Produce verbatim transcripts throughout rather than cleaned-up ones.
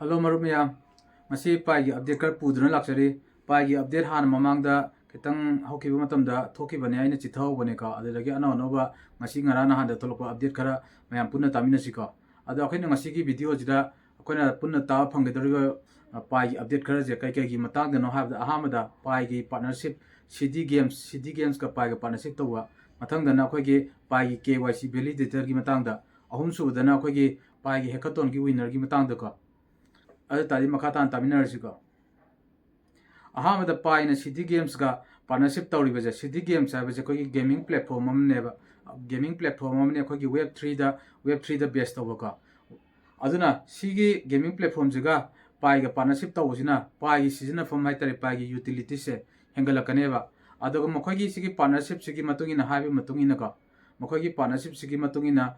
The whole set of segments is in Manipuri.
Hello ꯃꯔꯨꯞ ꯃꯌꯥꯝ, ꯉꯁꯤ ꯄꯥꯏꯒꯤ update ꯈꯔ ꯄꯨꯗꯨꯅ ꯂꯥꯛꯆꯔꯤ꯫ ꯄꯥꯏꯒꯤ update ꯍꯥꯟꯅ ꯃꯃꯥꯡꯗ ꯈꯤꯇꯪ ꯍꯧꯈꯤꯕ ꯃꯇꯝꯗ ꯊꯣꯛꯈꯤꯕꯅꯦ, ꯑꯩꯅ ꯆꯤꯊꯍꯧꯕꯅꯦꯀꯣ꯫ ꯑꯗꯨꯗꯒꯤ ꯑꯅꯧ ꯑꯅꯧꯕ ꯉꯁꯤ ꯉꯔꯥꯡ ꯅꯍꯥꯟꯗ ꯊꯣꯛꯂꯛꯄ update ꯈꯔ ꯃꯌꯥꯝ ꯄꯨꯟꯅ ꯇꯥꯃꯤꯟꯅꯁꯤꯀꯣ꯫ ꯑꯗꯣ ꯑꯩꯈꯣꯏꯅ ꯉꯁꯤꯒꯤ video ꯁꯤꯗ ꯑꯩꯈꯣꯏꯅ ꯄꯨꯟꯅ ꯇꯥꯕ ꯐꯪꯒꯗꯧꯔꯤꯕ, ꯑ, ꯄꯥꯏꯒꯤ update ꯈꯔꯁꯦ ꯀꯩ ꯀꯩꯒꯤ ꯃꯇꯥꯡꯗꯅꯣ ꯍꯥꯏꯕꯗ, ꯑꯍꯥꯟꯕꯗ ꯄꯥꯏꯒꯤ partnership, ꯁꯤꯗꯤ ꯒꯦꯝꯁ, ꯁꯤꯗꯤ ꯒꯦꯝꯁꯀ ꯄꯥꯏꯒ partnership ꯇꯧꯕ, ꯃꯊꯪꯗꯅ ꯑꯩꯈꯣꯏꯒꯤ ꯄꯥꯏꯒꯤ ꯀꯦ ꯋꯥꯏ ꯁꯤ validator ꯒꯤ ꯃꯇꯥꯡꯗ, ꯑꯍꯨꯝꯁꯨꯕꯗꯅ ꯑꯩꯈꯣꯏꯒꯤ ꯄꯥꯏꯒꯤ hackathon ꯒꯤ winner ꯒꯤ ꯃꯇꯥꯡꯗꯀꯣ꯫ ꯑꯗꯨ ꯇꯥꯔꯗꯤ ꯃꯈꯥ ꯇꯥꯅ ꯇꯥꯃꯤꯟꯅꯔꯁꯤꯀꯣ꯫ ꯑꯍꯥꯟꯕꯗ ꯄꯥꯏꯅ ꯁꯤꯗꯤ ꯒꯦꯝꯁꯀ partnership ꯇꯧꯔꯤꯕꯁꯦ, ꯁꯤꯗꯤ ꯒꯦꯝꯁ ꯍꯥꯏꯕꯁꯦ ꯑꯩꯈꯣꯏꯒꯤ gaming platform ꯑꯃꯅꯦꯕ, gaming platform ꯑꯃꯅꯦ, ꯑꯩꯈꯣꯏꯒꯤ web three ꯗ, web three ꯗ base ꯇꯧꯕꯀꯣ꯫ ꯑꯗꯨꯅ ꯁꯤꯒꯤ gaming platform ꯁꯤꯒ ꯄꯥꯏꯒ partnership ꯇꯧꯕꯁꯤꯅ ꯄꯥꯏꯒꯤ ꯁꯤꯖꯤꯟꯅꯐꯝ ꯍꯥꯏꯇꯥꯔꯦ, ꯄꯥꯏꯒꯤ utility ꯁꯦ ꯍꯦꯟꯒꯠꯂꯛꯀꯅꯦꯕ꯫ ꯑꯗꯨꯒ ꯃꯈꯣꯏꯒꯤ ꯁꯤꯒꯤ partnership ꯁꯤꯒꯤ ꯃꯇꯨꯡ ꯏꯟꯅ, ꯍꯥꯏꯕꯒꯤ ꯃꯇꯨꯡ ꯏꯟꯅꯀꯣ, ꯃꯈꯣꯏꯒꯤ partnership ꯁꯤꯒꯤ ꯃꯇꯨꯡ ꯏꯟꯅ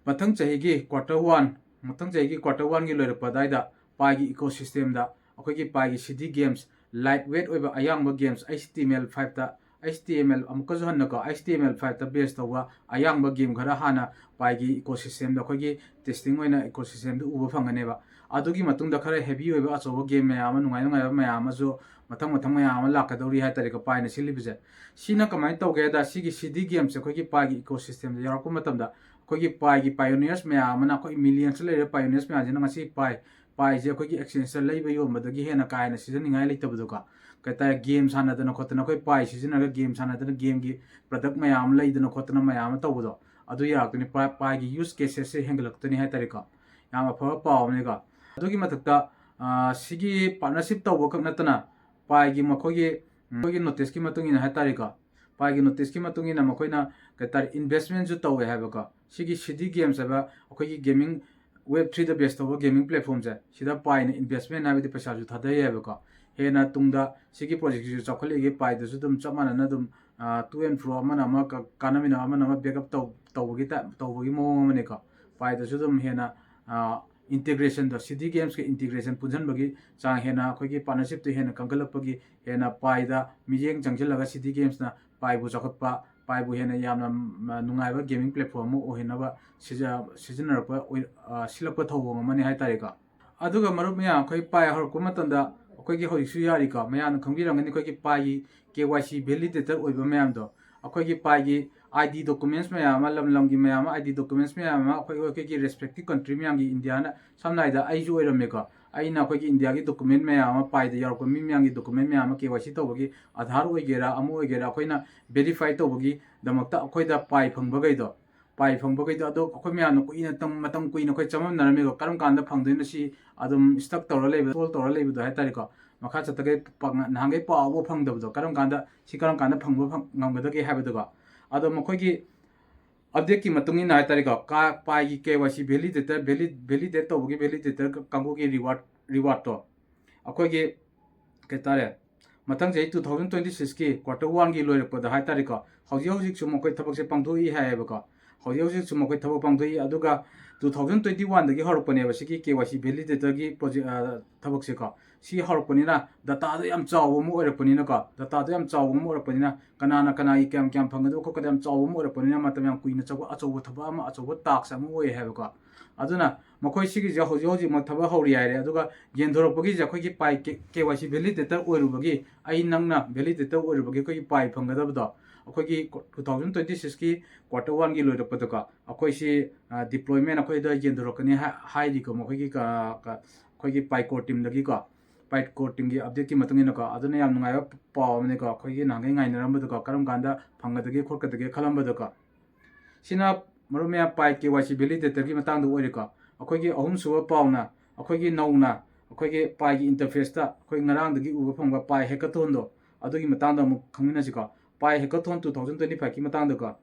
ꯃꯊꯪ ꯆꯍꯤꯒꯤ quarter one, ꯃꯊꯪ ꯆꯍꯤꯒꯤ quarter one ꯒꯤ ꯂꯣꯏꯔꯛꯄ ꯑꯗꯨꯋꯥꯏꯗ ꯄꯥꯏꯒꯤ ecosystem ꯗ ꯑꯩꯈꯣꯏꯒꯤ ꯄꯥꯏꯒꯤ ꯁꯤꯗꯤ ꯒꯦꯝꯁ, light weight ꯑꯣꯏꯕ ꯑꯌꯥꯡꯕ games, H T M L five ꯇ, H T M L ꯑꯃꯨꯛꯀꯁꯨ ꯍꯟꯅꯀꯣ, H T M L five ꯇ base ꯇꯧꯕ ꯑꯌꯥꯡꯕ ꯒꯦꯝ ꯈꯔ ꯍꯥꯟꯅ ꯄꯥꯏꯒꯤ ecosystem ꯗ, ꯑꯩꯈꯣꯏꯒꯤ testing ꯑꯣꯏꯅ ecosystem ꯗ ꯎꯕ ꯐꯪꯒꯅꯦꯕ꯫ ꯑꯗꯨꯒꯤ ꯃꯇꯨꯡꯗ ꯈꯔ heavy ꯑꯣꯏꯕ ꯑꯆꯧꯕ ꯒꯦꯝ ꯃꯌꯥꯝ ꯑꯃ, ꯅꯨꯡꯉꯥꯏ ꯅꯨꯡꯉꯥꯏꯕ ꯃꯌꯥꯝ ꯑꯃꯁꯨ ꯃꯊꯪ ꯃꯊꯪ ꯃꯌꯥꯝ ꯑꯃ ꯂꯥꯛꯀꯗꯧꯔꯤ ꯍꯥꯏꯇꯥꯔꯦꯀꯣ, ꯄꯥꯏꯅ ꯁꯤꯜꯂꯤꯕꯁꯦ꯫ ꯁꯤꯅ ꯀꯃꯥꯏꯅ ꯇꯧꯒꯦ ꯍꯥꯏꯗ, ꯁꯤꯒꯤ ꯁꯤꯗꯤ ꯒꯦꯝꯁꯦ ꯑꯩꯈꯣꯏꯒꯤ ꯄꯥꯏꯒꯤ ecosystem ꯗ ꯌꯥꯎꯔꯛꯄ ꯃꯇꯝꯗ ꯑꯩꯈꯣꯏꯒꯤ ꯄꯥꯏꯒꯤ pioneers ꯃꯌꯥꯝ ꯑꯃꯅ, ꯑꯩꯈꯣꯏ millions ꯂꯩꯔꯤꯕ pioneers ꯃꯌꯥꯝꯁꯤꯅ ꯉꯁꯤ ꯄꯥꯏ, ꯄꯥꯏꯁꯦ ꯑꯩꯈꯣꯏꯒꯤ exchange ꯇ ꯂꯩꯕ ꯌꯣꯟꯕꯗꯒꯤ ꯍꯦꯟꯅ ꯀꯥ ꯍꯦꯟꯅ ꯁꯤꯖꯤꯟꯅꯅꯤꯡꯉꯥꯏ ꯂꯩꯇꯕꯗꯣꯀꯣ꯫ ꯀꯩ ꯍꯥꯏꯇꯥꯔꯦ, ꯒꯦꯝ ꯁꯥꯟꯅꯗꯅ ꯈꯣꯠꯇꯅ, ꯑꯩꯈꯣꯏ ꯄꯥꯏ ꯁꯤꯖꯤꯟꯅꯔꯒ ꯒꯦꯝ ꯁꯥꯟꯅꯗꯅ ꯒꯦꯝꯒꯤ product ꯃꯌꯥꯝ ꯑꯃ ꯂꯩꯗꯅ ꯈꯣꯠꯇꯅ ꯃꯌꯥꯝ ꯑꯃ ꯇꯧꯕꯗꯣ, ꯑꯗꯨ ꯌꯥꯔꯛꯇꯣꯏꯅꯤ꯫ ꯄꯥꯏ, ꯄꯥꯏꯒꯤ use cases ꯁꯦ ꯍꯦꯟꯒꯠꯂꯛꯇꯣꯏꯅꯤ ꯍꯥꯏꯇꯥꯔꯦꯀꯣ꯫ ꯌꯥꯝ ꯑꯐꯕ ꯄꯥꯎ ꯑꯃꯅꯤꯀꯣ꯫ ꯑꯗꯨꯒꯤ ꯃꯊꯛꯇ, ꯑ, ꯁꯤꯒꯤ partnership ꯇꯧꯕ ꯈꯛ ꯅꯠꯇꯅ ꯄꯥꯏꯒꯤ ꯃꯈꯣꯏꯒꯤ, ꯃꯈꯣꯏꯒꯤ notice ꯀꯤ ꯃꯇꯨꯡ ꯏꯟꯅ ꯍꯥꯏꯇꯥꯔꯦꯀꯣ, ꯄꯥꯏꯒꯤ notice ꯀꯤ ꯃꯇꯨꯡ ꯏꯟꯅ ꯃꯈꯣꯏꯅ ꯀꯩ ꯍꯥꯏꯇꯥꯔꯦ, investment ꯁꯨ ꯇꯧꯋꯦ ꯍꯥꯏꯕꯀꯣ꯫ ꯁꯤꯒꯤ ꯁꯤꯗꯤ ꯒꯦꯝꯁ ꯍꯥꯏꯕ ꯑꯩꯈꯣꯏꯒꯤ gaming, web three ꯗ base ꯇꯧꯕ gaming platform ꯁꯦ, ꯁꯤꯗ ꯄꯥꯏꯅ investment ꯍꯥꯏꯕꯗꯤ ꯄꯩꯁꯥꯁꯨ ꯊꯥꯗꯩ ꯍꯥꯏꯕꯀꯣ꯫ ꯍꯦꯟꯅ ꯇꯨꯡꯗ ꯁꯤꯒꯤ project ꯁꯤꯁꯨ ꯆꯥꯎꯈꯠꯂꯛꯏꯒꯦ, ꯄꯥꯏꯗꯁꯨ ꯑꯗꯨꯝ ꯆꯞ ꯃꯥꯟꯅꯅ ꯑꯗꯨꯝ, ꯑ, to and fro ꯑꯃꯅ ꯑꯃ ꯀ-, ꯀꯥꯟꯅꯃꯤꯟꯅ ꯑꯃꯅ ꯑꯃ backup ꯇꯧ-, ꯇꯧꯕꯒꯤ ꯇꯥꯏꯞ, ꯇꯧꯕꯒꯤ ꯃꯑꯣꯡ ꯑꯃꯅꯤꯀꯣ꯫ ꯄꯥꯏꯗꯁꯨ ꯑꯗꯨꯝ ꯍꯦꯟꯅ, ꯑ, integration ꯗꯣ, ꯁꯤꯗꯤ ꯒꯦꯝꯁꯀ integration ꯄꯨꯟꯁꯤꯟꯕꯒꯤ ꯆꯥꯡ ꯍꯦꯟꯅ, ꯑꯩꯈꯣꯏꯒꯤ partnership ꯇꯨ ꯍꯦꯟꯅ ꯀꯟꯈꯠꯂꯛꯄꯒꯤ, ꯍꯦꯟꯅ ꯄꯥꯏꯗ ꯃꯤꯠꯌꯦꯡ ꯆꯪꯁꯤꯜꯂꯒ ꯁꯤꯗꯤ ꯒꯦꯝꯁꯅ ꯄꯥꯏꯕꯨ ꯆꯥꯎꯈꯠꯄ, ꯄꯥꯏꯕꯨ ꯍꯦꯟꯅ ꯌꯥꯝꯅ, ꯎꯝ, ꯅꯨꯡꯉꯥꯏꯕ gaming platform ꯑꯃ ꯑꯣꯏꯍꯟꯅꯕ ꯁꯤꯖ-, ꯁꯤꯖꯤꯟꯅꯔꯛꯄ ꯑꯣꯏ-, ꯑ, ꯁꯤꯜꯂꯛꯄ ꯊꯧꯑꯣꯡ ꯑꯃꯅꯤ ꯍꯥꯏꯇꯥꯔꯦꯀꯣ꯫ ꯑꯗꯨꯒ ꯃꯔꯨꯞ ꯃꯌꯥꯝ, ꯑꯩꯈꯣꯏ ꯄꯥꯏ ꯍꯧꯔꯛꯄ ꯃꯇꯝꯗ ꯑꯩꯈꯣꯏꯒꯤ ꯍꯧꯖꯤꯛꯁꯨ ꯌꯥꯔꯤꯀꯣ, ꯃꯌꯥꯝꯅ ꯈꯪꯕꯤꯔꯝꯒꯅꯤ, ꯑꯩꯈꯣꯏꯒꯤ ꯄꯥꯏꯒꯤ ꯀꯦ ꯋꯥꯏ ꯁꯤ ꯚꯦꯂꯤꯗꯦꯇꯔ ꯑꯣꯏꯕ ꯃꯌꯥꯝꯗꯣ, ꯑꯩꯈꯣꯏꯒꯤ ꯄꯥꯏꯒꯤ ꯑꯥꯏ ꯗꯤ ꯗꯣꯀꯨꯃꯦꯟꯁ ꯃꯌꯥꯝ ꯑꯃ, ꯂꯝ ꯂꯝꯒꯤ ꯃꯌꯥꯝ ꯑꯃ, ꯑꯥꯏ ꯗꯤ ꯗꯣꯀꯨꯃꯦꯟꯁ ꯃꯌꯥꯝ ꯑꯃ, ꯑꯩꯈꯣꯏ ꯑꯩꯈꯣꯏꯒꯤ ꯔꯦꯁꯄꯦꯛꯇꯤꯞ ꯀꯟꯇ꯭ꯔꯤ ꯃꯌꯥꯝꯒꯤ, ꯏꯟꯗꯤꯌꯥꯅ, ꯁꯝꯅ ꯍꯥꯏꯔꯕꯗ ꯑꯩꯁꯨ ꯑꯣꯏꯔꯝꯃꯦꯀꯣ, ꯑꯩꯅ ꯑꯩꯈꯣꯏꯒꯤ ꯏꯟꯗꯤꯌꯥꯒꯤ ꯗꯣꯀꯨꯃꯦꯟ ꯃꯌꯥꯝ ꯑꯃ, ꯄꯥꯏꯗ ꯌꯥꯎꯔꯛꯄ ꯃꯤ ꯃꯌꯥꯝꯒꯤ ꯗꯣꯀꯨꯃꯦꯟ ꯃꯌꯥꯝ ꯑꯃ ꯀꯦ ꯋꯥꯏ ꯁꯤ ꯇꯧꯕꯒꯤ, ꯑꯙꯥꯔ ꯑꯣꯏꯒꯦꯔꯥ ꯑꯃ ꯑꯣꯏꯒꯦꯔꯥ, ꯑꯩꯈꯣꯏꯅ ꯚꯦꯔꯤꯐꯥꯏ ꯇꯧꯕꯒꯤꯗꯃꯛꯇ ꯑꯩꯈꯣꯏꯗ ꯄꯥꯏ ꯐꯪꯕꯈꯩꯗꯣ, ꯄꯥꯏ ꯐꯪꯕꯈꯩꯗꯣ, ꯑꯗꯣ ꯑꯩꯈꯣꯏ ꯃꯌꯥꯝꯅ ꯀꯨꯏꯅ ꯇꯝ-, ꯃꯇꯝ ꯀꯨꯏꯅ ꯑꯩꯈꯣꯏ ꯆꯃꯝꯅꯔꯝꯃꯦꯀꯣ, ꯀꯔꯝ ꯀꯥꯟꯗ ꯐꯪꯗꯣꯏꯅꯣ ꯁꯤ, ꯑꯗꯨꯝ ꯁ꯭ꯇꯛ ꯇꯧꯔ ꯂꯩꯕ, ꯁ꯭ꯇꯣꯜ ꯇꯧꯔ ꯂꯩꯕꯗꯣ ꯍꯥꯏ ꯇꯥꯔꯦꯀꯣ, ꯃꯈꯥ ꯆꯠꯊꯒꯦ ꯄ-, ꯅꯍꯥꯟꯈꯩ ꯄꯥꯎ ꯑꯃ ꯐꯪꯗꯕꯗꯣ, ꯀꯔꯝ ꯀꯥꯟꯗ, ꯁꯤ ꯀꯔꯝ ꯀꯥꯟꯗ ꯐꯪꯕ ꯐꯪ-, ꯉꯝꯒꯗꯒꯦ ꯍꯥꯏꯕꯗꯨꯀꯣ꯫ ꯑꯗꯣ ꯃꯈꯣꯏꯒꯤ ꯑꯞꯗꯦꯠꯀꯤ ꯃꯇꯨꯡ ꯏꯟꯅ ꯍꯥꯏ ꯇꯥꯔꯦꯀꯣ, ꯀꯥ-, ꯄꯥꯏꯒꯤ ꯀꯦ ꯋꯥꯏ ꯁꯤ ꯚꯦꯂꯤꯗꯦꯇꯔ, ꯚꯦꯂꯤ-, ꯚꯦꯂꯤꯗꯦꯠ ꯇꯧꯕꯒꯤ ꯚꯦꯂꯤꯗꯦꯇꯔ ꯀꯥꯡꯕꯨꯒꯤ ꯔꯤꯋꯥꯔꯗ, ꯔꯤꯋꯥꯔꯗꯇꯣ ꯑꯩꯈꯣꯏꯒꯤ, ꯀꯩ ꯍꯥꯏꯇꯥꯔꯦ, ꯃꯊꯪ ꯆꯍꯤ two thousand twenty sixꯀꯤ quarter oneꯒꯤ ꯂꯣꯏꯔꯛꯄꯗ ꯍꯥꯏ ꯇꯥꯔꯦꯀꯣ, ꯍꯧꯖꯤꯛ ꯍꯧꯖꯤꯛꯁꯨ ꯃꯈꯣꯏ ꯊꯕꯛꯁꯦ ꯄꯥꯡꯊꯣꯛꯏ ꯍꯥꯏꯌꯦꯕꯀꯣ꯫ ꯍꯧꯖꯤꯛ ꯍꯧꯖꯤꯛꯁꯨ ꯃꯈꯣꯏ ꯊꯕꯛ ꯄꯥꯡꯊꯣꯛꯏ, ꯑꯗꯨꯒ two thousand twenty oneꯗꯒꯤ ꯍꯧꯔꯛꯄꯅꯦꯕ ꯁꯤꯒꯤ ꯀꯦ ꯋꯥꯏ ꯁꯤ ꯚꯦꯂꯤꯗꯦꯇꯔꯒꯤ ꯄ꯭ꯔꯣꯖꯦꯛ, ꯑ, ꯊꯕꯛꯁꯦꯀꯣ꯫ ꯁꯤ ꯍꯧꯔꯛꯄꯅꯤꯅ, ꯗꯇꯥꯗꯣ ꯌꯥꯝ ꯆꯥꯎꯕ ꯑꯃ ꯑꯣꯏꯔꯛꯄꯅꯤꯅꯀꯣ, ꯗꯇꯥꯗꯣ ꯌꯥꯝ ꯆꯥꯎꯕ ꯑꯃ ꯑꯣꯏꯔꯛꯄꯅꯤꯅ, ꯀꯅꯥꯅ ꯀꯅꯥꯒꯤ ꯀꯌꯥꯝ ꯀꯌꯥꯝ ꯐꯪꯒꯗꯕ ꯈꯣꯠꯀꯗꯕ ꯌꯥꯝ ꯆꯥꯎꯕ ꯑꯃ ꯑꯣꯏꯔꯛꯄꯅꯤꯅ, ꯃꯇꯝ ꯌꯥꯝ ꯀꯨꯏꯅ ꯆꯪꯕ ꯑꯆꯧꯕ ꯊꯕꯛ ꯑꯃ, ꯑꯆꯧꯕ ꯇꯥꯛꯁ ꯑꯃ ꯑꯣꯏ ꯍꯥꯏꯕꯀꯣ꯫ ꯑꯗꯨꯅ ꯃꯈꯣꯏ ꯁꯤꯒꯤꯁꯦ ꯍꯧꯖꯤꯛ ꯍꯧꯖꯤꯛꯃꯛ ꯊꯕꯛ ꯍꯧꯔꯤ ꯍꯥꯏꯔꯦ꯫ ꯑꯗꯨꯒ ꯌꯦꯟꯊꯣꯔꯛꯄꯒꯤꯁꯦ ꯑꯩꯈꯣꯏꯒꯤ ꯄꯥꯏ ꯀꯦ-, ꯀꯦ ꯋꯥꯏ ꯁꯤ ꯚꯦꯂꯤꯗꯦꯇꯔ ꯑꯣꯏꯔꯨꯕꯒꯤ, ꯑꯩ ꯅꯪꯅ ꯚꯦꯂꯤꯗꯦꯇꯔ ꯑꯣꯏꯔꯨꯕꯒꯤ ꯑꯩꯈꯣꯏꯒꯤ ꯄꯥꯏ ꯐꯪꯒꯗꯕꯗꯣ, ꯑꯩꯈꯣꯏꯒꯤ two thousand twenty sixꯀꯤ quarter oneꯒꯤ ꯂꯣꯏꯔꯛꯄꯗꯀꯣ, ꯑꯩꯈꯣꯏꯁꯤ, ꯑ, deployment ꯑꯩꯈꯣꯏꯗ ꯌꯦꯟꯊꯣꯔꯛꯀꯅꯤ ꯍꯥꯏ-, ꯍꯥꯏꯔꯤꯀꯣ, ꯃꯈꯣꯏꯒꯤ ꯀ-, ꯀ-, ꯑꯩꯈꯣꯏꯒꯤ ꯄꯥꯏ ꯀꯣꯔ ꯇꯤꯝꯗꯒꯤꯀꯣ, ꯄꯥꯏ ꯀꯣꯔ ꯇꯤꯝꯒꯤ ꯑꯞꯗꯦꯠꯀꯤ ꯃꯇꯨꯡ ꯏꯟꯅꯀꯣ꯫ ꯑꯗꯨꯅ ꯌꯥꯝ ꯅꯨꯡꯉꯥꯏꯕ ꯄꯥꯎ ꯑꯃꯅꯤꯀꯣ, ꯑꯩꯈꯣꯏꯒꯤ ꯅꯍꯥꯟꯈꯩ ꯉꯥꯏꯅꯔꯝꯕꯗꯀꯣ, ꯀꯔꯝ ꯀꯥꯟꯗ ꯐꯪꯒꯗꯒꯦ ꯈꯣꯠꯀꯗꯒꯦ ꯈꯜꯂꯝꯕꯗꯀꯣ꯫ ꯁꯤꯅ ꯃꯔꯨꯞ ꯃꯌꯥꯝ ꯄꯥꯏ ꯀꯦ ꯋꯥꯏ ꯁꯤ ꯚꯦꯂꯤꯗꯦꯇꯔꯒꯤ ꯃꯇꯥꯡꯗ ꯑꯣꯏꯔꯦꯀꯣ꯫ ꯑꯩꯈꯣꯏꯒꯤ ꯑꯍꯨꯝꯁꯨꯕ ꯄꯥꯎꯅ ꯑꯩꯈꯣꯏꯒꯤ ꯅꯧꯅ ꯑꯩꯈꯣꯏꯒꯤ ꯄꯥꯏꯒꯤ ꯏꯟꯇꯔꯐꯦꯁꯇ ꯑꯩꯈꯣꯏ ꯉꯔꯥꯡꯗꯒꯤ ꯎꯕ ꯐꯪꯕ ꯄꯥꯏ ꯍꯦꯀꯥꯊꯣꯟꯗꯣ, ꯑꯗꯨꯒꯤ ꯃꯇꯥꯡꯗ ꯑꯃꯨꯛ ꯈꯪꯃꯤꯟꯅꯁꯤꯀꯣ꯫ ꯄꯥꯏ ꯍꯦꯀꯥꯊꯣꯟ two thousand twenty fiveꯀꯤ ꯃꯇꯥꯡꯗꯀꯣ꯫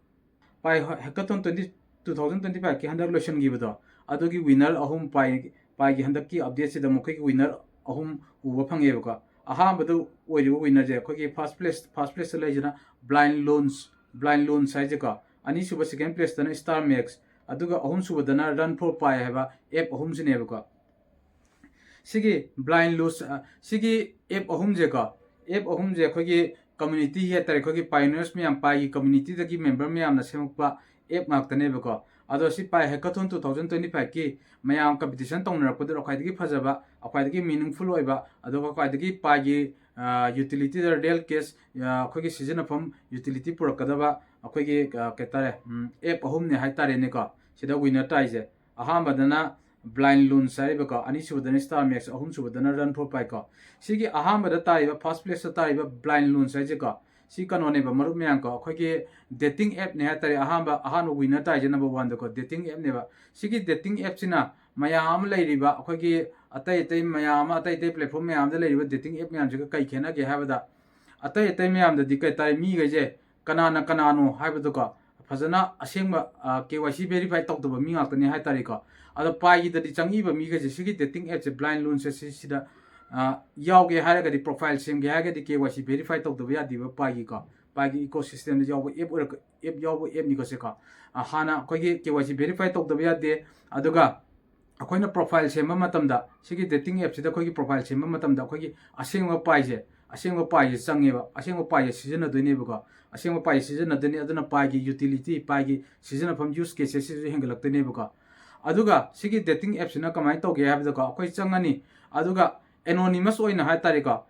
ꯄꯥꯏ ꯍ-, ꯍꯦꯀꯥꯊꯣꯟ twenty, two thousand twenty fiveꯀꯤ ꯍꯟꯗꯛ ꯂꯣꯏꯁꯤꯟꯈꯤꯕꯗꯣ, ꯑꯗꯨꯒꯤ ꯋꯤꯅꯔ ꯑꯍꯨꯝ ꯄꯥꯏ, ꯄꯥꯏꯒꯤ ꯍꯟꯗꯛꯀꯤ ꯑꯞꯗꯦꯠꯁꯤꯗ ꯃꯈꯣꯏꯒꯤ ꯋꯤꯅꯔ ꯑꯍꯨꯝ ꯎꯕ ꯐꯪꯉꯦꯕꯀꯣ꯫ ꯑꯍꯥꯟꯕꯗ ꯑꯣꯏꯔꯤꯕ ꯋꯤꯅꯔꯁꯦ ꯑꯩꯈꯣꯏꯒꯤ first place, first ꯄ꯭ꯂꯦꯁꯇ ꯂꯩꯔꯤꯁꯤꯅ blind loans, blind loans ꯍꯥꯏꯁꯦꯀꯣ꯫ ꯑꯅꯤꯁꯨꯕ, ꯁꯦꯀꯦꯟ ꯄ꯭ꯂꯦꯁꯇꯅ ꯁ꯭ꯇꯥꯔ ꯃꯦꯛꯁ, ꯑꯗꯨꯒ ꯑꯍꯨꯝꯁꯨꯕꯗꯅ ꯔꯟ ꯐꯣꯔ ꯄꯥꯏ ꯍꯥꯏꯕ ꯑꯦꯞ ꯑꯍꯨꯝꯁꯤꯅꯦꯕꯀꯣ꯫ ꯁꯤꯒꯤ ꯕ꯭ꯂꯥꯏꯟ ꯂꯣꯟꯁ, ꯑ, ꯁꯤꯒꯤ ꯑꯦꯞ ꯑꯍꯨꯝꯁꯦꯀꯣ, ꯑꯦꯞ ꯑꯍꯨꯝꯁꯦ ꯑꯩꯈꯣꯏꯒꯤ ꯀꯝꯃ꯭ꯌꯨꯅꯤꯇꯤ ꯍꯥꯏ ꯇꯥꯔꯦ, ꯑꯩꯈꯣꯏꯒꯤ ꯄꯥꯏꯑꯣꯅꯤꯌꯔꯁ ꯃꯌꯥꯝ, ꯄꯥꯏꯒꯤ ꯀꯝꯃ꯭ꯌꯨꯅꯤꯇꯤꯗꯒꯤ ꯃꯦꯝꯕꯔ ꯃꯌꯥꯝꯅ ꯁꯦꯝꯃꯛꯄ ꯑꯦꯞ ꯉꯥꯛꯇꯅꯦꯕꯀꯣ꯫ ꯑꯗꯣ ꯁꯤ Pi Hackathon two thousand twenty five ꯀꯤ ꯃꯌꯥꯝ competition ꯇꯧꯅꯔꯛꯄꯗꯨꯗ ꯈ꯭ꯋꯥꯏꯗꯒꯤ ꯐꯖꯕ, ꯈ꯭ꯋꯥꯏꯗꯒꯤ meaningful ꯑꯣꯏꯕ, ꯑꯗꯨꯒ ꯈ꯭ꯋꯥꯏꯗꯒꯤ Piꯒꯤ utility ꯗ real cash ꯑꯩꯈꯣꯏꯒꯤ ꯁꯤꯖꯤꯟꯅꯐꯝ utility ꯄꯨꯔꯛꯀꯗꯕ ꯑꯩꯈꯣꯏꯒꯤ ꯀꯩ ꯍꯥꯏꯇꯥꯔꯦ, app ꯑꯍꯨꯝꯅꯦ ꯍꯥꯏꯇꯥꯔꯦꯅꯦꯀꯣ꯫ ꯁꯤꯗ winner ꯇꯥꯏꯁꯦ ꯑꯍꯥꯟꯕꯗꯅ Blind Loans ꯍꯥꯏꯔꯤꯕꯀꯣ, ꯑꯅꯤꯁꯨꯕꯗꯅ Star Max, ꯑꯍꯨꯝꯁꯨꯕꯗꯅ Run for Pi ꯀꯣ꯫ ꯁꯤꯒꯤ ꯑꯍꯥꯟꯕꯗ ꯇꯥꯔꯤꯕ, first place ꯇ ꯇꯥꯔꯤꯕ Blind Loans ꯍꯥꯏꯁꯦꯀꯣ, ꯁꯤ ꯀꯩꯅꯣꯅꯦꯕ ꯃꯔꯨꯞ ꯃꯌꯥꯝ ꯀꯣ, ꯑꯩꯈꯣꯏꯒꯤ dating app ꯅꯦ ꯍꯥꯏꯇꯥꯔꯦ꯫ ꯑꯍꯥꯟꯕ, ꯑꯍꯥꯟꯕ winner ꯇꯥꯏꯁꯦ number one ꯗꯀꯣ, dating app ꯅꯦꯕ꯫ ꯁꯤꯒꯤ dating app ꯁꯤꯅ ꯃꯌꯥꯝ ꯑꯃ ꯂꯩꯔꯤꯕ ꯑꯩꯈꯣꯏꯒꯤ ꯑꯇꯩ ꯑꯇꯩ ꯃꯌꯥꯝ ꯑꯃ, ꯑꯇꯩ ꯑꯇꯩ platform ꯃꯌꯥꯝꯗ ꯂꯩꯔꯤꯕ dating app ꯃꯌꯥꯝꯁꯤꯒ ꯀꯩ ꯈꯦꯠꯅꯒꯦ ꯍꯥꯏꯕꯗ, ꯑꯇꯩ ꯑꯇꯩ ꯃꯌꯥꯝꯗꯗꯤ ꯀꯩ ꯍꯥꯏꯇꯥꯔꯦ, ꯃꯤꯈꯩꯁꯦ ꯀꯅꯥꯅ ꯀꯅꯥꯅꯣ ꯍꯥꯏꯕꯗꯨꯀꯣ, ꯐꯖꯅ ꯑꯁꯦꯡꯕ ꯀꯦ ꯋꯥꯏ ꯁꯤ verify ꯇꯧꯗꯕ ꯃꯤ ꯉꯥꯛꯇꯅꯤ ꯍꯥꯏꯇꯥꯔꯦꯀꯣ꯫ ꯑꯗꯣ Piꯒꯤꯗꯗꯤ ꯆꯪꯉꯤꯕ ꯃꯤꯈꯩꯁꯦ ꯁꯤꯒꯤ dating app ꯁꯦ, Blind Loans ꯁꯦ ꯁꯤ-, ꯁꯤꯗ ꯌꯥꯎꯒꯦ ꯍꯥꯏꯔꯒꯗꯤ, profile ꯁꯦꯝꯒꯦ ꯍꯥꯏꯔꯒꯗꯤ ꯀꯦ ꯋꯥꯏ ꯁꯤ verify ꯇꯧꯗꯕ ꯌꯥꯗꯦꯕ Piꯒꯤꯀꯣ꯫ Piꯒꯤ ecosystem ꯗ ꯌꯥꯎꯕ app ꯑꯣꯏꯔꯛ-, app ꯌꯥꯎꯕ app ꯅꯤꯀꯣ ꯁꯦꯀꯣ꯫ ꯍꯥꯟꯅ ꯑꯩꯈꯣꯏꯒꯤ ꯀꯦ ꯋꯥꯏ ꯁꯤ verify ꯇꯧꯗꯕ ꯌꯥꯗꯦ꯫ ꯑꯗꯨꯒ ꯑꯩꯈꯣꯏꯅ profile ꯁꯦꯝꯕ ꯃꯇꯝꯗ, ꯁꯤꯒꯤ dating app ꯁꯤꯗ ꯑꯩꯈꯣꯏꯒꯤ profile ꯁꯦꯝꯕ ꯃꯇꯝꯗ ꯑꯩꯈꯣꯏꯒꯤ ꯑꯁꯦꯡꯕ Piꯁꯦ, ꯑꯁꯦꯡꯕ Piꯁꯦ ꯆꯪꯉꯦꯕ꯫ ꯑꯁꯦꯡꯕ Piꯁꯦ ꯁꯤꯖꯤꯟꯅꯗꯣꯏꯅꯦꯕꯀꯣ꯫ ꯑꯁꯦꯡꯕ Piꯁꯦ ꯁꯤꯖꯤꯟꯅꯗꯣꯏꯅꯦ꯫ ꯑꯗꯨꯅ Piꯒꯤ utility, Piꯒꯤ ꯁꯤꯖꯤꯟꯅꯐꯝ, use case ꯁꯦ ꯁꯤꯁꯨ ꯍꯦꯟꯒꯠꯂꯛꯇꯣꯏꯅꯦꯕꯀꯣ꯫ ꯑꯗꯨꯒ ꯁꯤꯒꯤ dating app ꯁꯤꯅ ꯀꯃꯥꯏꯅ ꯇꯧꯒꯦ ꯍꯥꯏꯕꯗꯀꯣ, ꯑꯩꯈꯣꯏ ꯆꯪꯉꯅꯤ, ꯑꯗꯨꯒ anonymous ꯑꯣꯏꯅ ꯍꯥꯏꯇꯥꯔꯦꯀꯣ,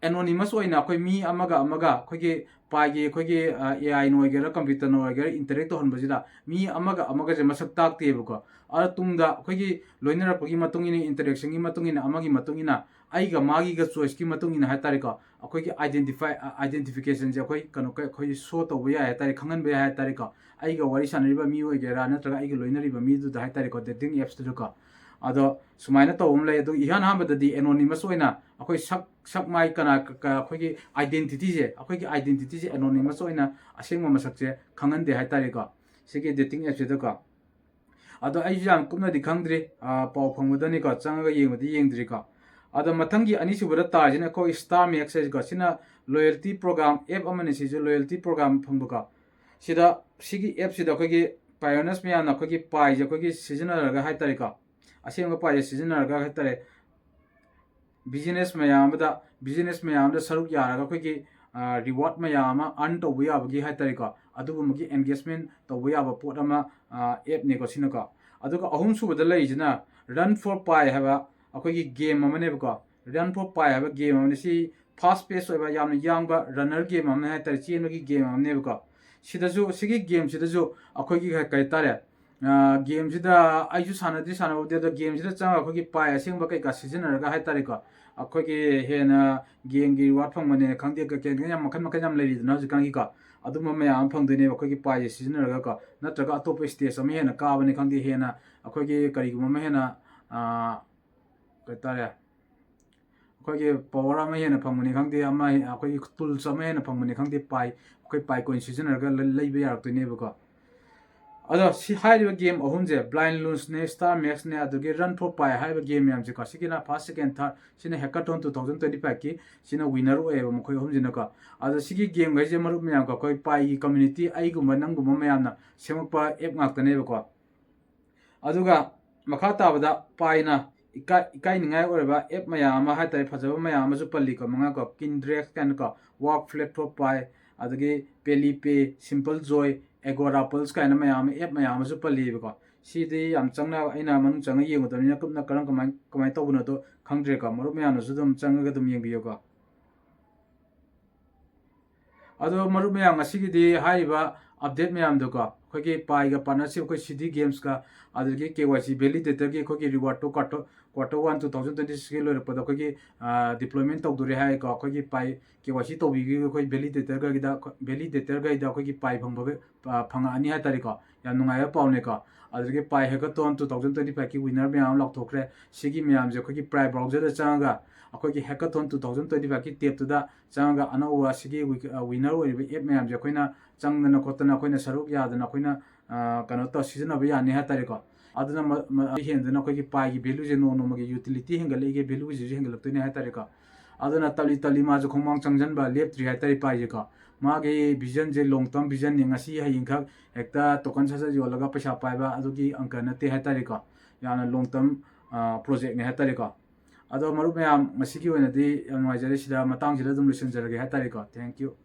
anonymous ꯑꯣꯏꯅ ꯑꯩꯈꯣꯏ ꯃꯤ ꯑꯃꯒ ꯑꯃꯒ ꯑꯩꯈꯣꯏꯒꯤ Piꯒꯤ ꯑꯩꯈꯣꯏꯒꯤ, ꯑ, AI ꯅ ꯑꯣꯏꯒꯦꯔꯥ, computer ꯅ ꯑꯣꯏꯒꯦꯔꯥ, interact ꯇꯧꯍꯟꯕꯁꯤꯗ ꯃꯤ ꯑꯃꯒ ꯑꯃꯒꯁꯦ ꯃꯁꯛ ꯇꯥꯛꯇꯦꯕꯀꯣ꯫ ꯑꯗ ꯇꯨꯡꯗ ꯑꯩꯈꯣꯏꯒꯤ ꯂꯣꯏꯅꯔꯛꯄꯒꯤ ꯃꯇꯨꯡ ꯏꯟꯅ, interaction ꯒꯤ ꯃꯇꯨꯡ ꯏꯟꯅ, ꯑꯃꯒꯤ ꯃꯇꯨꯡ ꯏꯟꯅ, ꯑꯩꯒ ꯃꯥꯒꯤꯒ choice ꯀꯤ ꯃꯇꯨꯡ ꯏꯟꯅ ꯍꯥꯏꯇꯥꯔꯦꯀꯣ, ꯑꯩꯈꯣꯏꯒꯤ identify, ꯑ, identification ꯁꯦ ꯑꯩꯈꯣꯏ ꯀꯩꯅꯣ, ꯑꯩꯈꯣꯏ show ꯇꯧꯕ ꯌꯥꯏ ꯍꯥꯏꯇꯥꯔꯦ, ꯈꯪꯍꯟꯕ ꯌꯥꯏ ꯍꯥꯏꯇꯥꯔꯦꯀꯣ꯫ ꯑꯩꯒ ꯋꯥꯔꯤ ꯁꯥꯟꯅꯔꯤꯕ ꯃꯤ ꯑꯣꯏꯒꯦꯔꯥ, ꯅꯠꯇ꯭ꯔꯒ ꯑꯩꯒ ꯂꯣꯏꯅꯔꯤꯕ ꯃꯤꯗꯨꯗ ꯍꯥꯏꯇꯥꯔꯦꯀꯣ, dating apps ꯇꯨꯗꯀꯣ꯫ ꯑꯗꯣ ꯁꯨꯃꯥꯏꯅ ꯇꯧꯕ ꯑꯃ ꯂꯩ꯫ ꯑꯗꯨꯒ ꯏꯍꯥꯟ ꯑꯍꯥꯟꯕꯗꯗꯤ anonymous ꯑꯣꯏꯅ ꯑꯩꯈꯣꯏ ꯁꯛ, ꯁꯛ ꯃꯥꯏ ꯀꯅꯥ ꯀ-, ꯀ-, ꯑꯩꯈꯣꯏꯒꯤ identity ꯁꯦ, ꯑꯩꯈꯣꯏꯒꯤ identity ꯁꯦ anonymous ꯑꯣꯏꯅ ꯑꯁꯦꯡꯕ ꯃꯁꯛꯁꯦ ꯈꯪꯍꯟꯗꯦ ꯍꯥꯏꯇꯥꯔꯦꯀꯣ, ꯁꯤꯒꯤ dating app ꯁꯤꯗꯀꯣ꯫ ꯑꯗꯣ ꯑꯩꯁꯨ ꯌꯥꯝ ꯀꯨꯞꯅꯗꯤ ꯈꯪꯗ꯭ꯔꯤ, ꯑ, ꯄꯥꯎ ꯐꯪꯕꯗꯅꯤꯀꯣ, ꯆꯪꯉꯒ ꯌꯦꯡꯕꯗꯤ ꯌꯦꯡꯗ꯭ꯔꯤꯀꯣ꯫ ꯑꯗꯣ ꯃꯊꯪꯒꯤ ꯑꯅꯤꯁꯨꯕꯗ ꯇꯥꯔꯤꯁꯤꯅ ꯑꯩꯈꯣꯏ Star Max ꯍꯥꯏꯁꯤꯀꯣ, ꯁꯤꯅ loyalty program app ꯑꯃꯅꯤ꯫ ꯁꯤꯁꯨ loyalty program ꯐꯪꯕꯀꯣ꯫ ꯁꯤꯗ, ꯁꯤꯒꯤ app ꯁꯤꯗ ꯑꯩꯈꯣꯏꯒꯤ pioneers ꯃꯌꯥꯝꯅ ꯑꯩꯈꯣꯏꯒꯤ Pi ꯁꯦ ꯑꯩꯈꯣꯏꯒꯤ ꯁꯤꯖꯤꯟꯅꯔꯒ ꯍꯥꯏꯇꯥꯔꯦꯀꯣ, ꯑꯁꯦꯡꯕ Pi ꯁꯦ ꯁꯤꯖꯤꯟꯅꯔꯒ ꯍꯥꯏꯇꯥꯔꯦ, business ꯃꯌꯥꯝ ꯑꯃꯗ, business ꯃꯌꯥꯝ ꯑꯃꯗ ꯁꯔꯨꯛ ꯌꯥꯔꯒ ꯑꯩꯈꯣꯏꯒꯤ, ꯑ, reward ꯃꯌꯥꯝ ꯑꯃ earn ꯇꯧꯕ ꯌꯥꯕꯒꯤ ꯍꯥꯏꯇꯥꯔꯦꯀꯣ, ꯑꯗꯨꯒꯨꯝꯕꯒꯤ engagement ꯇꯧꯕ ꯌꯥꯕ ꯄꯣꯠ ꯑꯃ, ꯑꯦꯞꯅꯦꯀꯣ ꯁꯤꯅꯀꯣ꯫ ꯑꯗꯨꯒ ꯑꯍꯨꯝꯁꯨꯕꯗ ꯂꯩꯔꯤꯁꯤꯅ Run for Pi ꯍꯥꯏꯕ ꯑꯩꯈꯣꯏꯒꯤ ꯒꯦꯝ ꯑꯃꯅꯦꯕꯀꯣ꯫ Run for Pi ꯍꯥꯏꯕ ꯒꯦꯝ ꯑꯃꯅꯤ꯫ ꯁꯤ fast pace ꯑꯣꯏꯕ, ꯌꯥꯝꯅ ꯌꯥꯡꯕ runner ꯒꯦꯝ ꯑꯃꯅꯤ ꯍꯥꯏꯇꯥꯔꯦ, ꯆꯦꯟꯕꯒꯤ ꯒꯦꯝ ꯑꯃꯅꯦꯕꯀꯣ꯫ ꯁꯤꯗꯁꯨ, ꯁꯤꯒꯤ ꯒꯦꯝꯁꯤꯗꯁꯨ ꯑꯩꯈꯣꯏꯒꯤ ꯀꯩ ꯍꯥꯏꯇꯥꯔꯦ, ꯒꯦꯝꯁꯤꯗ ꯑꯩꯁꯨ ꯁꯥꯟꯅꯗꯤ ꯁꯥꯟꯅꯍꯧꯗꯦ, ꯑꯗꯣ ꯒꯦꯝꯁꯤꯗ ꯆꯪꯉꯒ ꯑꯩꯈꯣꯏꯒꯤ ꯄꯥꯏ ꯑꯁꯦꯡꯕ ꯀꯩꯀꯥ ꯁꯤꯖꯤꯟꯅꯔꯒ ꯍꯥꯏꯇꯥꯔꯦꯀꯣ, ꯑꯩꯈꯣꯏꯒꯤ ꯍꯦꯟꯅ ꯒꯦꯝꯒꯤ ꯔꯤꯋꯥꯔꯗ ꯐꯪꯕꯅꯦ ꯈꯪꯗꯦ, ꯀꯩ ꯀꯩ ꯌꯥꯝ ꯃꯈꯜ ꯃꯈꯜ ꯌꯥꯝ ꯂꯩꯔꯤꯗꯅ ꯍꯧꯖꯤꯛꯀꯥꯟꯒꯤꯀꯣ꯫ ꯑꯗꯨꯝꯕ ꯃꯌꯥꯝ ꯑꯃ ꯐꯪꯗꯣꯏꯅꯦꯕ ꯑꯩꯈꯣꯏꯒꯤ ꯄꯥꯏꯁꯦ ꯁꯤꯖꯤꯟꯅꯔꯒꯀꯣ꯫ ꯅꯠꯇ꯭ꯔꯒ ꯑꯇꯣꯞꯄ ꯁ꯭ꯇꯦꯖ ꯑꯃ ꯍꯦꯟꯅ ꯀꯥꯕꯅꯤ ꯈꯪꯗꯦ, ꯍꯦꯟꯅ ꯑꯩꯈꯣꯏꯒꯤ ꯀꯔꯤꯒꯨꯝꯕ ꯑꯃ ꯍꯦꯟꯅ, ꯀꯩ ꯍꯥꯏꯇꯥꯔꯦ, ꯑꯩꯈꯣꯏꯒꯤ ꯄꯋꯥꯔ ꯑꯃ ꯍꯦꯟꯅ ꯐꯪꯕꯅꯤ ꯈꯪꯗꯦ, ꯑꯃ ꯑꯩꯈꯣꯏꯒꯤ ꯇꯨꯜꯁ ꯑꯃ ꯍꯦꯟꯅ ꯐꯪꯕꯅꯤ ꯈꯪꯗꯦ, ꯄꯥꯏ, ꯑꯩꯈꯣꯏ ꯄꯥꯏ ꯀꯣꯏꯟ ꯁꯤꯖꯤꯟꯅꯔꯒ ꯂꯩꯕ ꯌꯥꯔꯛꯇꯣꯏꯅꯦꯕꯀꯣ꯫ ꯑꯗꯣ ꯁꯤ ꯍꯥꯏꯔꯤꯕ ꯒꯦꯝ ꯑꯍꯨꯝꯁꯦ, Blind Loonsꯅꯦ, Star Maxꯅꯦ, ꯑꯗꯨꯗꯒꯤ Run for Pi ꯍꯥꯏꯔꯤꯕ ꯒꯦꯝ ꯃꯌꯥꯝꯁꯦꯀꯣ, ꯁꯤꯒꯤꯅ first, second, third, ꯁꯤꯅ Hackathon two thousand twenty fiveꯀꯤ, ꯁꯤꯅ winner ꯑꯣꯏꯌꯦꯕ ꯃꯈꯣꯏ ꯑꯍꯨꯝꯁꯤꯅꯀꯣ꯫ ꯑꯗꯣ ꯁꯤꯒꯤ ꯒꯦꯝꯈꯩꯁꯦ ꯃꯔꯨꯞ ꯃꯌꯥꯝꯀꯣ, ꯑꯩꯈꯣꯏ ꯄꯥꯏꯒꯤ community, ꯑꯩꯒꯨꯝꯕ ꯅꯪꯒꯨꯝꯕ ꯃꯌꯥꯝꯅ ꯁꯦꯝꯃꯛꯄ ꯑꯦꯞ ꯉꯥꯛꯇꯅꯦꯕꯀꯣ꯫ ꯑꯗꯨꯒ ꯃꯈꯥ ꯇꯥꯕꯗ ꯄꯥꯏꯅ ꯏꯀꯥꯏ-, ꯏꯀꯥꯏꯅꯤꯡꯉꯥꯏ ꯑꯣꯏꯔꯕ ꯑꯦꯞ ꯃꯌꯥꯝ ꯑꯃ ꯍꯥꯏꯇꯥꯔꯦ, ꯐꯖꯕ ꯃꯌꯥꯝ ꯑꯃꯁꯨ ꯄꯜꯂꯤꯀꯣ, ꯃꯉꯥꯀꯣ, Kindrex ꯀꯥꯏꯅꯀꯣ, Work Flat for Pi, ꯑꯗꯒꯤ Pelipe, Simple Joy, Agora Pulse ꯀꯥꯏꯅ ꯃꯌꯥꯝ ꯑꯃ, ꯑꯦꯞ ꯃꯌꯥꯝ ꯑꯃꯁꯨ ꯄꯜꯂꯤꯕꯀꯣ꯫ ꯁꯤꯗꯤ ꯌꯥꯝ ꯆꯪꯅ ꯑꯩꯅ ꯃꯅꯨꯡ ꯆꯪꯉ ꯌꯦꯡꯉꯨꯗꯕꯅꯤꯅ ꯀꯨꯞꯅ ꯀꯔꯝ, ꯀꯃꯥꯏ, ꯀꯃꯥꯏꯅ ꯇꯧꯕꯅꯣꯗꯣ ꯈꯪꯗ꯭ꯔꯦꯀꯣ꯫ ꯃꯔꯨꯞ ꯃꯌꯥꯝꯅꯁꯨ ꯑꯗꯨꯝ ꯆꯪꯉꯒ ꯑꯗꯨꯝ ꯌꯦꯡꯕꯤꯌꯨꯀꯣ꯫ ꯑꯗꯣ ꯃꯔꯨꯞ ꯃꯌꯥꯝ, ꯉꯁꯤꯒꯤꯗꯤ ꯍꯥꯏꯔꯤꯕ update ꯃꯌꯥꯝꯗꯣꯀꯣ, ꯑꯩꯈꯣꯏꯒꯤ ꯄꯥꯏꯒ partnership, ꯑꯩꯈꯣꯏ ꯁꯤꯗꯤ ꯒꯦꯝꯁꯀ, ꯑꯗꯒꯤ KYC validatorꯒꯤ ꯑꯩꯈꯣꯏꯒꯤ rewardꯇꯣ quarter, quarter one two thousand twenty sixꯀꯤ ꯂꯣꯏꯔꯛꯄꯗ ꯑꯩꯈꯣꯏꯒꯤ, ꯑ, deployment ꯇꯧꯗꯣꯔꯦ ꯍꯥꯏꯀꯣ꯫ ꯑꯩꯈꯣꯏꯒꯤ ꯄꯥꯏ KYC ꯇꯧꯕꯤꯈꯤꯕ ꯑꯩꯈꯣꯏ validatorꯒꯩꯗ, validatorꯒꯩꯗ ꯑꯩꯈꯣꯏꯒꯤ ꯄꯥꯏ ꯐꯪꯕꯒ, ꯑ, ꯐꯪꯉꯛꯑꯅꯤ ꯍꯥꯏꯇꯥꯔꯦꯀꯣ꯫ ꯌꯥꯝ ꯅꯨꯡꯉꯥꯏꯕ ꯄꯥꯎꯅꯦꯀꯣ꯫ ꯑꯗꯨꯗꯒꯤ ꯄꯥꯏ Hackathon two thousand twenty fiveꯀꯤ winner ꯃꯌꯥꯝ ꯑꯃ ꯂꯥꯎꯊꯣꯛꯈ꯭ꯔꯦ꯫ ꯁꯤꯒꯤ ꯃꯌꯥꯝꯁꯦ ꯑꯩꯈꯣꯏꯒꯤ Pi browserꯗ ꯆꯪꯉꯒ, ꯑꯩꯈꯣꯏꯒꯤ Hackathon two thousand twenty fiveꯀꯤ tabꯇꯨꯗ ꯆꯪꯉꯒ, ꯑꯅꯧꯕ ꯁꯤꯒꯤ wi-, ꯑ, winner ꯑꯣꯏꯔꯤꯕ ꯑꯦꯞ ꯃꯌꯥꯝꯁꯦ ꯑꯩꯈꯣꯏꯅ ꯆꯪꯗꯅ ꯈꯣꯠꯇꯅ, ꯑꯩꯈꯣꯏꯅ ꯁꯔꯨꯛ ꯌꯥꯗꯅ, ꯑꯩꯈꯣꯏꯅ, ꯑ, ꯀꯩꯅꯣ ꯇꯧ, ꯁꯤꯖꯤꯟꯅꯕ ꯌꯥꯅꯤ ꯍꯥꯏꯇꯥꯔꯦꯀꯣ꯫ ꯑꯗꯨꯅ ꯃ-, ꯃ-, ꯍꯦꯟꯗꯅ ꯑꯩꯈꯣꯏꯒꯤ ꯄꯥꯏꯒꯤ valueꯁꯦ ꯅꯣꯡ ꯅꯣꯡꯃꯒꯤ utility ꯍꯦꯟꯒꯠꯂꯛꯏꯒꯦ, valueꯒꯤꯁꯤꯁꯨ ꯍꯦꯟꯒꯠꯂꯛꯇꯣꯏꯅꯦ ꯍꯥꯏꯇꯥꯔꯦꯀꯣ꯫ ꯑꯗꯨꯅ ꯇꯞꯂꯤ ꯇꯞꯂꯤ ꯃꯥꯁꯨ ꯈꯣꯡꯃꯥꯡ ꯆꯪꯁꯤꯟꯕ ꯂꯦꯞꯇ꯭ꯔꯤ ꯍꯥꯏꯇꯥꯔꯦ ꯄꯥꯏꯁꯦꯀꯣ꯫ ꯃꯥꯒꯤ visionꯁꯦ long term visionꯅꯤ, ꯉꯁꯤ ꯍꯌꯦꯡꯈꯛ ꯍꯦꯛꯇ token ꯁꯠ ꯁꯠ ꯌꯣꯜꯂꯒ ꯄꯩꯁꯥ ꯄꯥꯏꯕ ꯑꯗꯨꯒꯤ ꯑꯪꯀ ꯅꯠꯇꯦ ꯍꯥꯏꯇꯥꯔꯦꯀꯣ꯫ ꯌꯥꯝꯅ long term, ꯑ, projectꯅꯦ ꯍꯥꯏꯇꯥꯔꯦꯀꯣ꯫ ꯑꯗꯣ ꯃꯔꯨꯞ ꯃꯌꯥꯝ, ꯉꯁꯤꯒꯤ ꯑꯣꯏꯅꯗꯤ ꯌꯥꯝ ꯅꯨꯡꯉꯥꯏꯖꯔꯦ, ꯁꯤꯗ ꯃꯇꯥꯡꯁꯤꯗ ꯑꯗꯨꯝ ꯂꯣꯏꯁꯤꯟꯖꯔꯒꯦ ꯍꯥꯏꯇꯥꯔꯦꯀꯣ꯫ Thank you꯫